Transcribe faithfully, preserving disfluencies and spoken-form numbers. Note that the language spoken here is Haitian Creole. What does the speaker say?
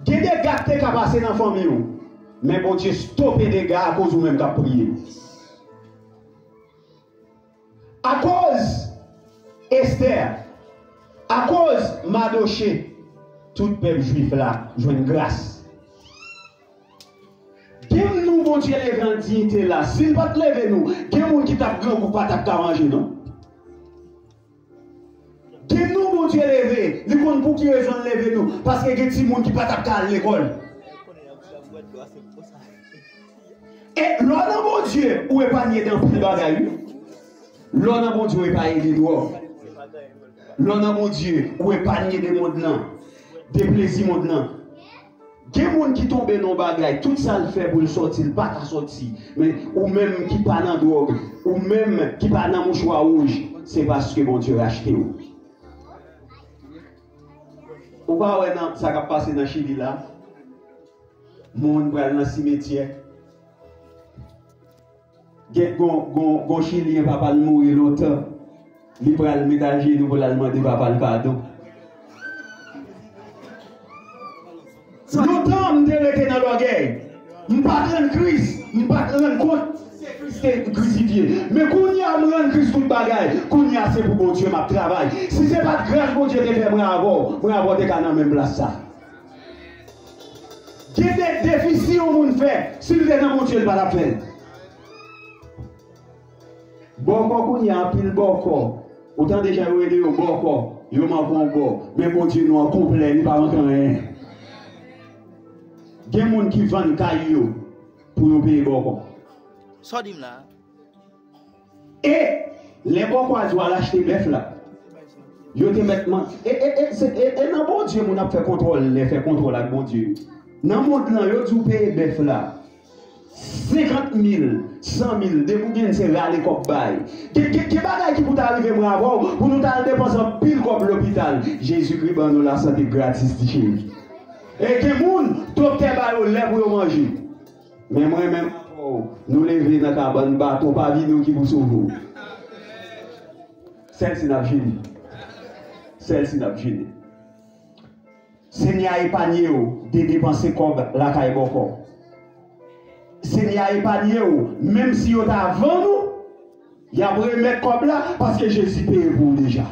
Gen dega k te ka pase nan fanmi w, men Bondye stope dega a akoz ou menm k ap priye. Akoz Estè, akoz Madoche, tout pèp jwif la jwenn gras. Gen moun Bondye leve an diyite la, si l pa t leve nou, gen moun ki t ap grangou pa t ap ka manje, non. Gen nou Bondye leve, li konn pou ki rezon l leve nou, paske gen timoun ki pa t ap ka al lekòl. E lè w nan Bondye, ou epanye de anpil bagay, wi. Lè w nan Bondye, ou epanye de dwòg. Lè w nan Bondye, ou epanye de mond lan, de plezi mond lan. Gen moun ki tonbe nan yon bagay, tout sa l fè pou l sòti, l pa ka sòti. Men ou menm ki pa nan dwòg, ou menm ki pa nan mouchwa wouj, se paske Bondye rachte w. Ou pa wè nan sa k ap pase nan Chili la? Moun pral nan simetyè. Gen gon, gon, gon Chilyen, papa l mouri lontan. Li pral met ajenou pou l al mande papa l padon. Lontan, m te rete nan lògèy. M pa t rann Kris, m pa t rann kont se Kris te krusifye. Men kounye a, m rann Kris tout bagay. Kounye a, se pou Bondye m ap travay. Si se pa t gras Bondye te fè mwen avè w, mwen avè w te ka nan menm plas sa. Gen de defisi yon moun fè, si l te nan Bondye, l pa t ap fè l. Bòkò kounye a, anpil bòkò. Ou tande jan yo rele yo bòkò, yo manke yon bò. Men Bondye nou an konplè, li pa manke anyen. Gen moun ki vann kay yo pou yo peye bòkò. Sa w di m la? E lè bòkò a di w al achte bèf la, yo te mèt man-, e, e, e, se, e, e nan Bondye moun ap fè kontwòl, lè fè kontwòl ak Bondye. Nan mond lan, yo di w peye bèf la. Senkant mil, san mil, depi w gen se rale kòb bay. Gen, gen, gen bagay ki pou ta rive mwen avè w, pou nou ta al depanse anpil kòb lopital. Jezikri ban nou lasante gratis, ti cheri. E gen moun, doktè ba yo lè pou yo manje. Men mwen menm avè w, nou leve nan kabann, baton pa vini w ki pou sove w. Sèl si n ap jene. Sèl si n ap jene. Senyè a epanye w de depanse kòb lakay bòkò. Senyè a epanye w, menm si yo ta vann ou, y ap remèt kòb la, paske Jezi peye pou ou deja.